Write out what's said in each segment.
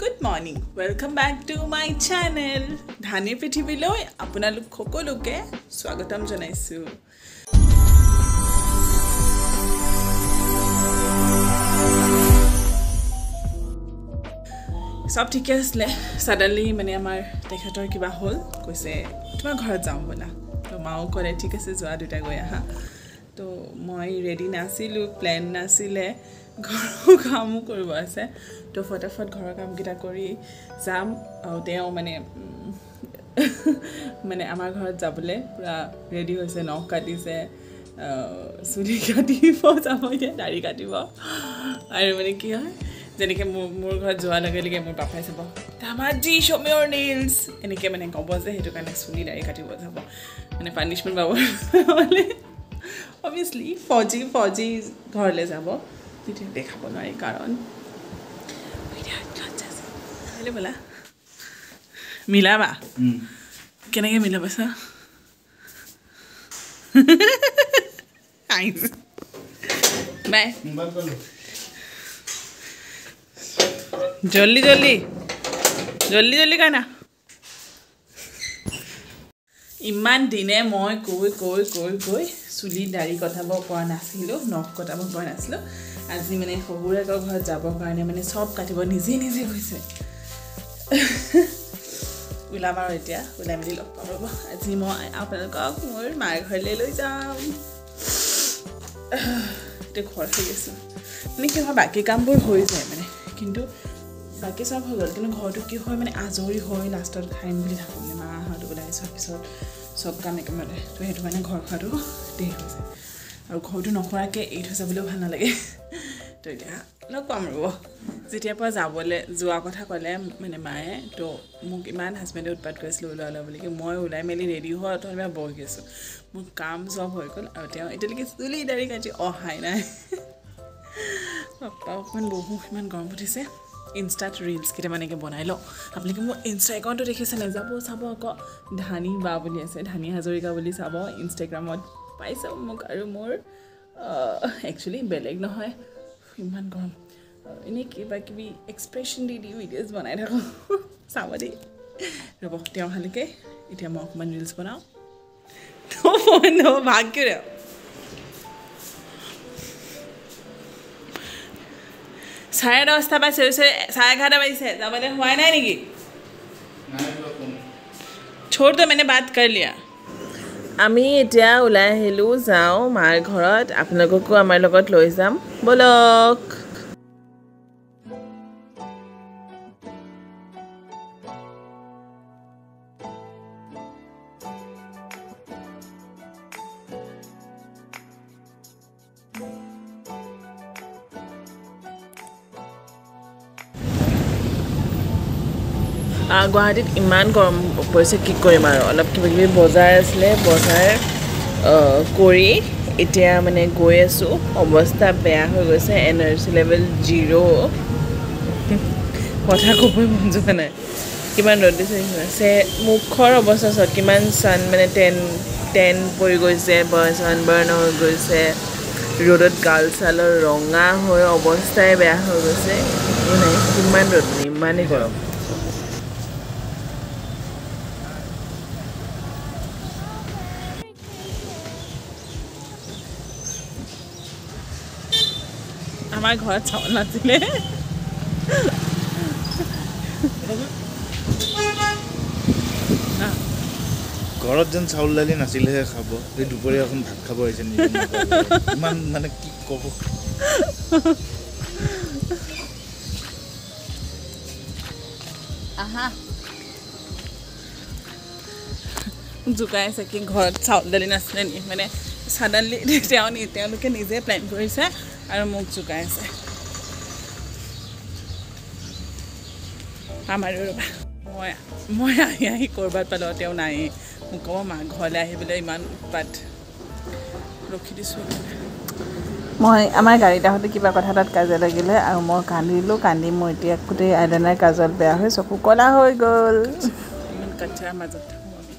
Good morning, welcome back to my channel ধানিৰ পৃথিৱীলৈ আপোনালোক সকলোকে স্বাগতম জনাইছোঁ। চব ঠিকে আছিলে, ছাডেনলি মানে আমাৰ তেখেতৰ কিবা হ'ল, কৈছে তোমাৰ ঘৰত যাওঁ ব'লা। তো মাও ক'লে ঠিক আছে যোৱা, দুটা গৈ আহা। তো মই ৰেডি নাছিলোঁ, প্লেন নাছিলে, ঘৰৰ কামো কৰিব আছে। তো ফটাফট ঘৰৰ কামকেইটা কৰি যাম। আৰু তেওঁ মানে মানে আমাৰ ঘৰত যাবলৈ পূৰা ৰেডি হৈছে, নখ কাটিছে, চুলি কাটিব যাব, এতিয়া দাড়ি কাটিব। আৰু মানে কি হয়, যেনেকৈ মোৰ ঘৰত যোৱাৰ লগে লগে মোৰ পাপাই চাব ধেমাজি সমীৰ নেইলছ এনেকৈ মানে ক'ব যে সেইটো কাৰণে চুলি দাড়ি কাটিব যাব, মানে পানিছমেণ্ট পাব। নহ'লে অভিয়াছলি ফৌজি ফৌজি ঘৰলৈ যাব, তেতিয়া দেখাব নোৱাৰি কাৰণ বোলা মিলাবা কেনেকৈ মিলাবা চা। বাই, জল্দি জল্দি জল্দি জল্দি কানা। ইমান দিনে মই কৈ কৈ কৈ কৈ চুলি দাড়ি কটাব পৰা নাছিলোঁ, নখ কটাব পৰা নাছিলোঁ। আজি মানে শহুৰেকৰ ঘৰত যাবৰ কাৰণে মানে চব কাটিব নিজে নিজে গৈছে। ওলাম আৰু এতিয়া ওলাই মেলি লগ পাম ৰ'ব। আজি মই আপোনালোকক মোৰ মাৰ ঘৰলৈ লৈ যাম। এতিয়া ঘৰ হৈ আছোঁ, মানে কি হয় বাকী কামবোৰ হৈ যায় মানে, কিন্তু বাকী চব হৈ গ'ল, কিন্তু ঘৰটো কি হয় মানে আজৰি হৈ লাষ্টত খাইম বুলি থাকোঁ মানে মাহঁত ওলাই যোৱাৰ পিছত চব কাম একেবাৰে, তো সেইটো কাৰণে ঘৰ খোৱাটো দেৰি হৈ যায়। আৰু ঘৰটো নখৰাকৈ এৰি থৈ যাবলৈও ভাল নালাগে। তো এতিয়া লগ পাম ৰ'ব। যেতিয়াৰ পৰা যাবলৈ যোৱা কথা ক'লে মানে মায়ে, তো মোক ইমান হাজবেণ্ডে উৎপাত কৰিছিলে ওলোৱা ওলোৱা বুলি, কি মই ওলাই মেলি ৰেডি হোৱা অথবা বহি আছোঁ, মোৰ কাম চব হৈ গ'ল আৰু তেওঁ এতিয়ালৈকে চুলি দাড়ি কাটি অহাই নাই। বাপ্পা অকণমান বহু ইমান গৰম উঠিছে। ইনষ্টাত ৰিলচ কেইটামান এনেকৈ বনাই লওঁ। আপোনালোকে মোৰ ইনষ্টা একাউণ্টটো দেখিছে নাই, যাব চাব আকৌ, ধানি বা বুলি আছে, ধানি হাজৰিকা বুলি চাব ইনষ্টাগ্ৰামত পাইছে মোক। আৰু মোৰ একচুৱেলি বেলেগ নহয়, ইমান গৰম, এনেই কিবা কিবি এক্সপ্ৰেশ্যন দি দি ভিডিঅ'জ বনাই থাকোঁ, চাব দেই। ৰ'ব তেওঁ ভালকৈ, এতিয়া মই অকণমান ৰিলচ বনাওঁ। ভাগ কিয় 10:30 পাইছে, 11:30 বাজিছে, যাবলৈ হোৱাই নাই নেকি? छोड़ दो, मैंने बात कर लिया। আমি এতিয়া ওলাই আহিলোঁ, যাওঁ মাৰ ঘৰত, আপোনালোককো আমাৰ লগত লৈ যাম, ব'লক। গুৱাহাটীত ইমান গৰম পৰিছে, কি কৰিম আৰু। অলপ কিবা কিবি বজাৰ আছিলে, বজাৰ কৰি এতিয়া মানে গৈ আছোঁ। অৱস্থা বেয়া হৈ গৈছে, এনাৰ্জি লেভেল 0, কথা ক'বই মন যোৱা নাই। কিমান ৰ'দ দিছে, মুখৰ অৱস্থা চাওক, কিমান চান মানে টেন পৰি গৈছে, চানবাৰ্ণ হৈ গৈছে, ৰ'দত গাল চালৰ ৰঙা হৈ অৱস্থাই বেয়া হৈ গৈছে। একো নাই, কিমান ৰ'দ, ইমানেই গৰম। আমাৰ ঘৰত চাউল নাছিলে, ঘৰত যেন চাউল দালি নাছিলেহে খাব, এই দুপৰীয়া এখন ভাত খাব আহিছে ইমান মানে কি ক'ব। আহা জোকাই আছে কি ঘৰত চাউল দালি নাছিলে নি, মানে ছাডেনলি তেওঁলোকে নিজে প্লেন কৰিছে আৰু মোক জোকাই আছে। পাম আৰু ৰ'বা, মই আহি আহি ক'ৰবাত পালোঁ, তেওঁ নাই। মোক ক'ব মা ঘৰলৈ আহিবলৈ ইমান উৎপাত, ৰখি দিছোঁ। মই আমাৰ গাড়ীত আহোঁতে কিবা কথা এটাত কাজিয়া লাগিলে আৰু মই কান্দিলোঁ, কান্দি মোৰ এতিয়া গোটেই আইলাইনাৰ কাজল বেয়া হৈ চকু ক'লা হৈ গ'ল। ইমান কাচাৰ মাজত থাকোঁ আমি।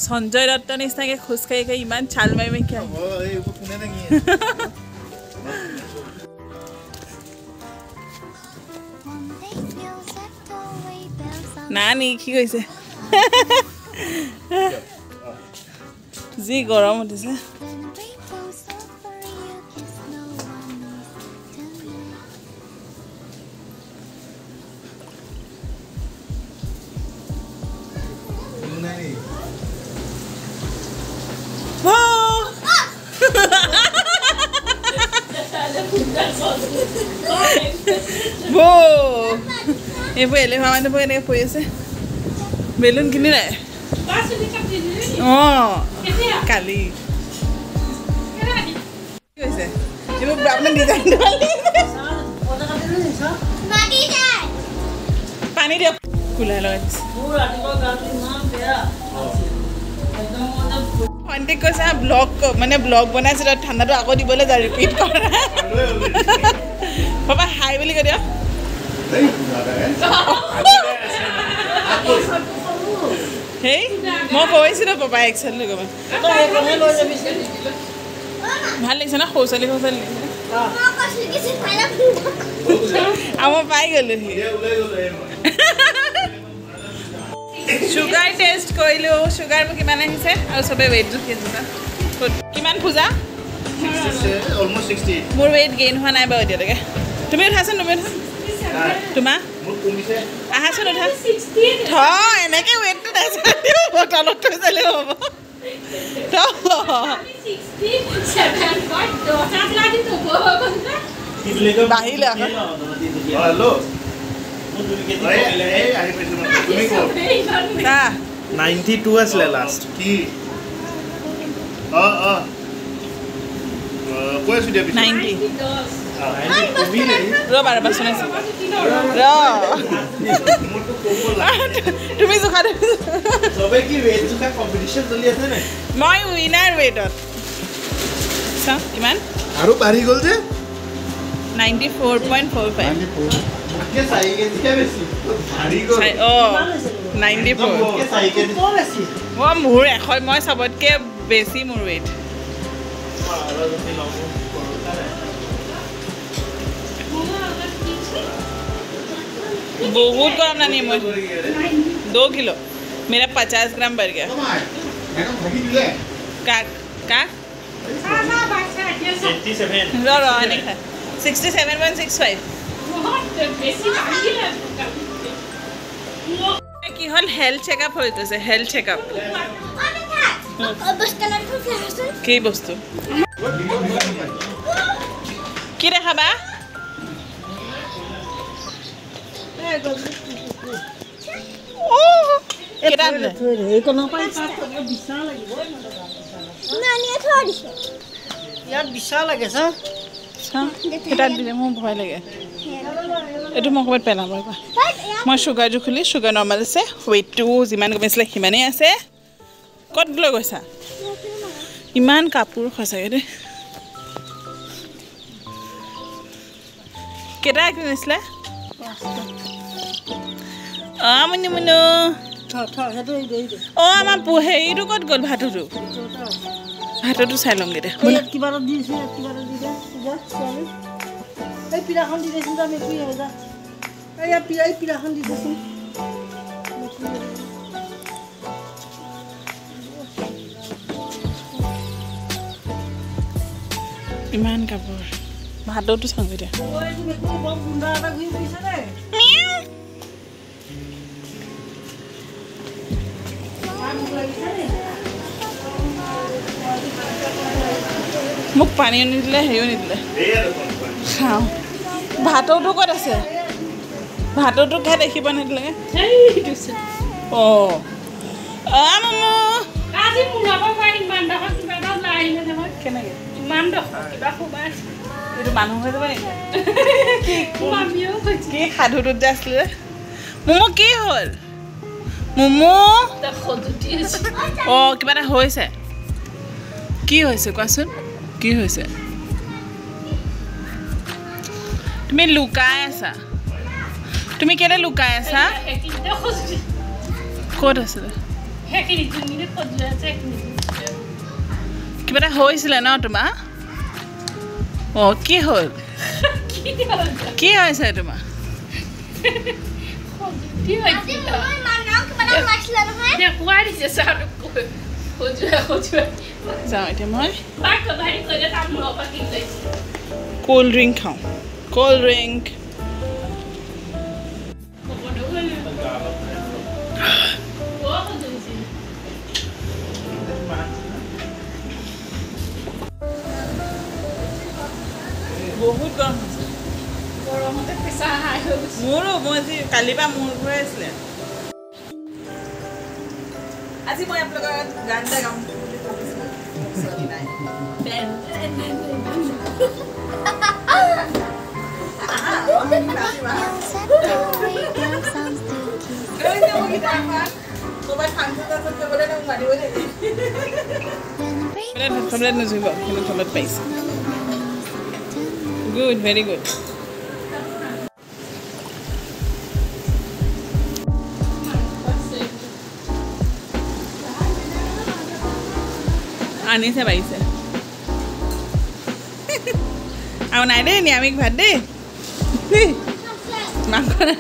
সঞ্জয় দত্ত নিচিনাকৈ খোজকাঢ়ি কাঢ়ি ইমান চাল মাৰি মাৰি কিয়? নানি কি কৈছে? যি গৰম উঠিছে। এইবোৰ এলেহুৱা মানুহবোৰ এনেকৈ পৰি আছে। বেলুন কিনিলে? অঁ কালি কি হৈছে এইবোৰ? আপোনাৰ ডিজাইনটো পানী দিয়ক, কুলাৰ লগাই দিছে। ভণ্টিক কৈছে ব্লগ মানে ব্লগ বনাইছে, ঠাণ্ডাটো আকৌ দিবলৈ যায়, ৰিপিট কৰা। পাপা হাই বুলি কৈ দিয়ক। হেই মই কৈছিলোঁ পাপা এক্সেল লৈ গ'ল। ভাল লাগিছে ন? সৰু ছোৱালী সৰু ছোৱালী আৰু মই পাই গ'লোহি। চুগাৰ টেষ্ট কৰিলোঁ, চুগাৰ মোৰ কিমান আহিছে আৰু চবে ৱেইট জুখি আছে। কিমান পূজা? মোৰ ৱেইট গেইন হোৱা নাই বাৰু এতিয়ালৈকে। তুমি উঠাচোন, তুমি উঠা। তোমাৰ আহাচোন, উঠা। থ এনেকৈ ৱেইটটো তলত থৈ চালেও হ'ব। বাঢ়িলে আকৌ। তুমি জোখা, মই উইনাৰ ৱেইটত। চাওঁ কিমান আৰু বাঢ়ি গ'ল যে 94.45। অঁ 94। মোৰ এশ, মই চবতকৈ বেছি মোৰ ৱেইট। बहुत गरम नानी, मुझे 2 किलो मेरा 50 ग्राम बढ़ गया। काक काक 67.65। কি হ'ল? হেল্থ চেকআপ হৈ গৈছে, হেল্থ চেকআপ। কি বস্তু কি দেখাবা? মোৰ ভয় লাগে এইটো, মই ক'ৰবাত পেলাব। মই চুগাৰ জুখিলোঁ, চুগাৰ নৰ্মেল আছে, ৱেইটটো যিমান কমিছিলে সিমানেই আছে। ক'ত লৈ গৈছা? ইমান কাপোৰ সঁচাকৈ দেই। কেইটা কিনিছিলে? অঁ মুনু মুনু, অঁ আমাৰ হেৰিটো ক'ত গ'ল? ভাতটো ভাতটো চাই ল'মগৈ দে। ইমান কাপোৰ, ভাতটো চাওঁগৈ দে। মোক পানীও নিদিলে, হেৰিও নিদিলে। খাওঁ। ভাতটো ক'ত আছে? ভাতটো খাই দেখিব নিদিলে। অঁ মমো কেনেকৈ এইটো মানুহ হৈ যাব নেকি? কি সাধুটোত যে আছিলে মমো, কি হ'ল মমো? অঁ কিবা এটা হৈছে, কি হৈছে কোৱাচোন? কি হৈছে? তুমি লুকাই আছা, তুমি কেলে লুকাই আছা? ক'ত আছিলে? কিবা এটা হৈছিলে ন তোমাৰ? অঁ, কি হ'ল? কি হৈছে তোমাৰ? যাওঁ এতিয়া মই ক'ল্ড ড্ৰিংক খাওঁ, ক'ল্ড ড্ৰিংক। বহুত গৰম হৈছে। গৰমতে প্ৰেছাৰ হাই হৈ গৈছে মোৰো। মই আজি কালিৰ পৰা মূৰ ঘূৰাই আছিলে। আজি মই আপোনালোকৰ গান এটা গাম বুলি ভাবিছিলোঁ, তাৰপিছত নাই। ক'ৰবাত ফাংচন চাংচন কৰিবলৈ মোক মাতিব নেকি? ভাত খাবলৈ নুজুৰিব, কিন্তু তলত পাইছে। Good, very good. আনিছে পাৰিছে আৰু নাই দেই, নিৰামিষ ভাত দেই, মাংস নাই।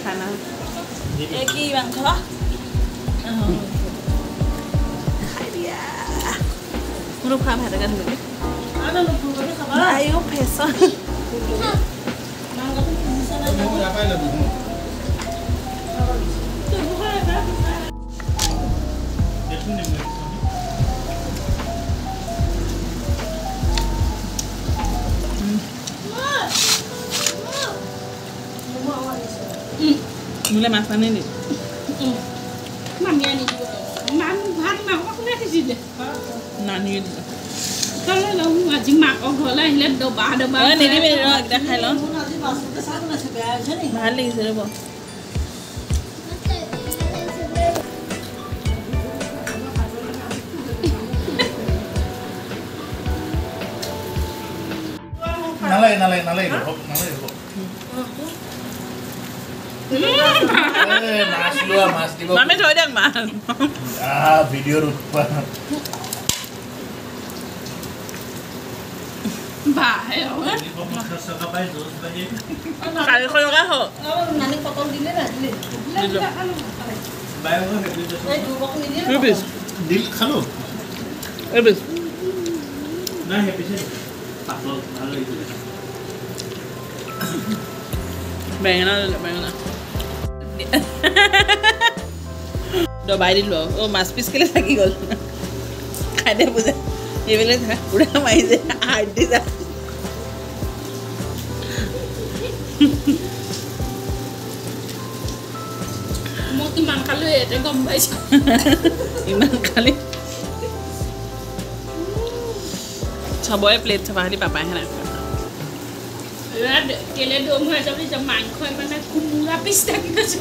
খানা এই কি মাংস খাই দিয়া কোনো খোৱা ভাতকে ধুলে। আইও ফেচন। মোলৈ মাছ আনি নি? মামী আনি দিব। ভাত মাংস কোনে সিজিলে? নানিয়ে দিলে। আজি মাকৰ ঘৰলৈ আহিলে দবা দবা। নিদিবি, ৰ এইকেইটা খাই লওঁ। ভাল লাগিছে, ৰ'ব। নালাগে নালাগে নালাগে নালাগে। মাছ লোৱা, মাছ দিব। মামী থৈ দিয়ক মাছ। ভিডিঅ'ৰ উৎপাত। চাৰিশ টকা হ'ল। খালো। বেঙেনা, বেঙেনা দবাই দিলোঁ আৰু। অ' মাছ পিচ কেলৈ থাকি গ'ল? খাই দে বুজা। এইফালে পুৰা মাৰিছে, হাত দি যা। মই কিমান খালোঁ ইয়াতে গম পাইছোঁ। ইমান খালি চবৰে প্লেট চাফা, খালি পাপাইহে নাই। কেলে দম হৈ আছে বুলি? মাংস মানে কোমোৰা পিচ থাকি গৈছে।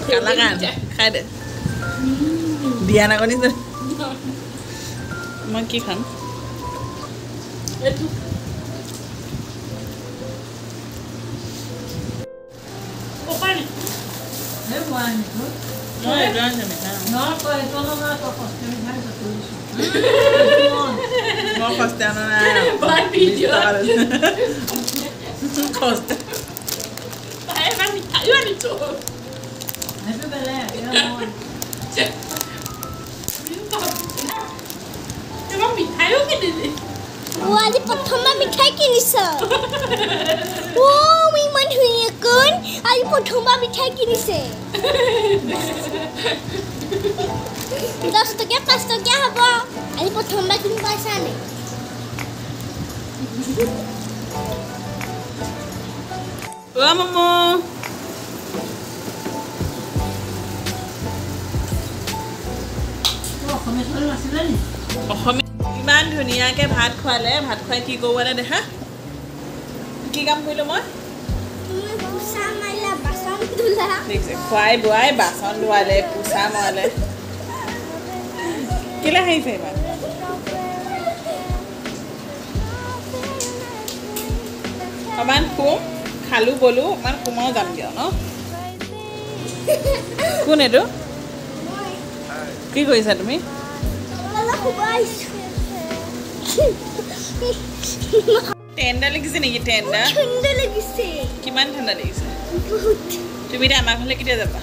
কালাকান খাই দে, দিয়া নাকনি। মই কি খাম? এইটো মই সস্তা অনা নাই, সস্তা। মিঠাইও কিনিলি? আজি প্ৰথমবাৰ মিঠাই কিনিছ। অ' ইমান ধুনীয়াকৈ আজি প্ৰথমবাৰ মিঠাই কিনিছে। 10 টকীয়া 5 টকীয়া হ'ব। আজি প্ৰথমবাৰ কিনি পাইছা নে? অ' মমো, অসমীয়া ইমান ধুনীয়াকৈ ভাত খুৱালে। ভাত খুৱাই কি কৰোৱালে দেখা? কি কাম কৰিলোঁ মই? তুমি পোচা মাৰিলা, বাচন দেখিছে, খুৱাই বোৱাই বাচন ধোৱালে, পোচা মৰালে। কেলে হাঁহিছে ইমান? অকণমান শুম, খালোঁ বলো, অকণমান সোমাও যাম দিয়ক ন। কোন এইটো? কি কৰিছা তুমি? ঠাণ্ডা লাগিছে নেকি? ঠাণ্ডা লাগিছে। কিমান ঠাণ্ডা লাগিছে? তুমি এতিয়া আমাৰ ঘৰলৈ কেতিয়া যাবা?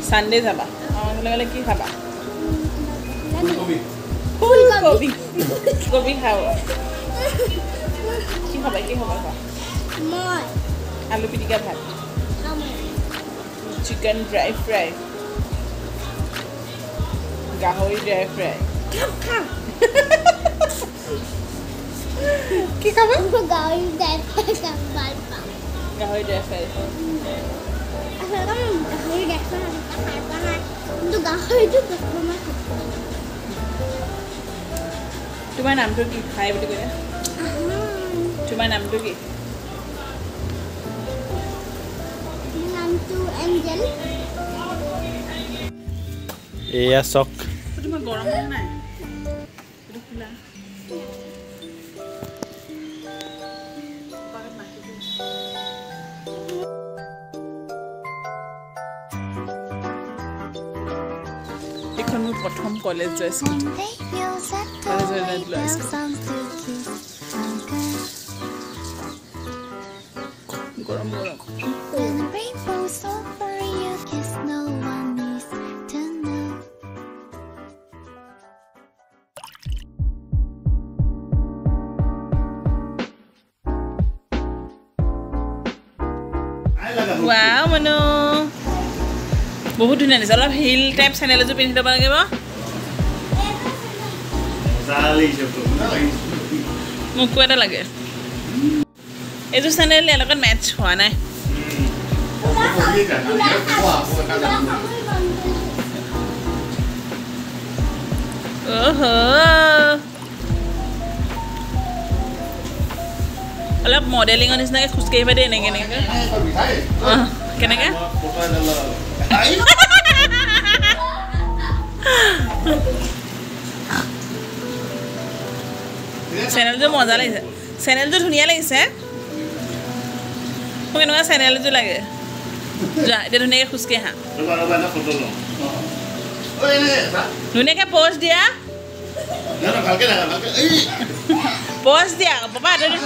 ছানডে যাবা। আমাৰ ঘৰলৈ গ'লে কি খাবা? ফুলকবি। কবি খাব। কি খাবা? কি খাবা কোৱা? আলু পিটিকা ভাত, চিকেন ড্ৰাই ফ্ৰাই, গাহৰি ড্ৰাই ফ্ৰাই। কি খাবা? গাহৰি ড্ৰাই ফ্ৰাই ভাল পাওঁ। গাহৰি ড্ৰাই ফ্ৰাই। গাহৰি ড্ৰাই ফ্ৰাই ভাল পোৱা নাই, কিন্তু গাহৰিটো। তোমাৰ নামটো কি? হাই বুলি ক'লে। তোমাৰ নামটো কি? নামটো এঞ্জেল। এয়া চক। তোমাৰ গৰম হোৱা নাই? এইটো খোলা। এইখন মোৰ প্ৰথম কলেজ যোৱা স্কুটি। কলেজৰ লোৱা স্কুটি। গৰম গৰম। ৱাও মনো, বহুত ধুনীয়া লাগিছে। অলপ হিল টাইপ চেণ্ডেল এযোৰ পিন্ধি ল'ব লাগিব। মোকো এটা লাগে। এইযোৰ চেণ্ডেল ইয়াৰ লগত মেটচ হোৱা নাই। অহ, অলপ মডেলিঙৰ নিচিনাকৈ খোজকাঢ়িবা দেই, এনেকৈ এনেকৈ। কেনেকৈ? চেনেলটো মজা লাগিছে, চেনেলটো ধুনীয়া লাগিছে। মোক এনেকুৱা চেনেলটো লাগে। যোৱা এতিয়া ধুনীয়াকৈ খোজকাঢ়ি আহা, ধুনীয়াকৈ প'জ দিয়া, প'জ দিয়া পাপা। দেখোন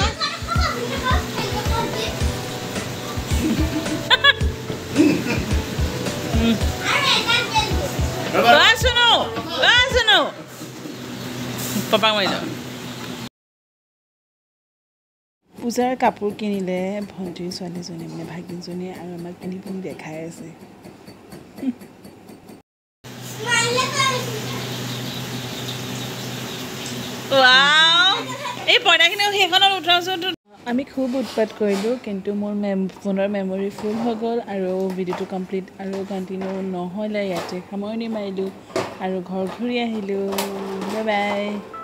পাপাক মাৰি যাওঁ। পূজাৰ কাপোৰ কিনিলে ভণ্টিৰ ছোৱালীজনীয়ে, মানে ভাগিনজনীয়ে, আৰু আমাক পিন্ধি পিন্ধি দেখাই আছে। এই পৰ্দাখিনি সেইখনত উঠাওচোন। আমি খুব উৎপাত কৰিলোঁ, কিন্তু মোৰ ফোনৰ মেমৰি ফুল হৈ গ'ল আৰু ভিডিঅ'টো কমপ্লিট আৰু কণ্টিনিউ নহ'লে ইয়াতে সামৰণি মাৰিলোঁ আৰু ঘৰ ঘূৰি আহিলোঁ। Bye bye.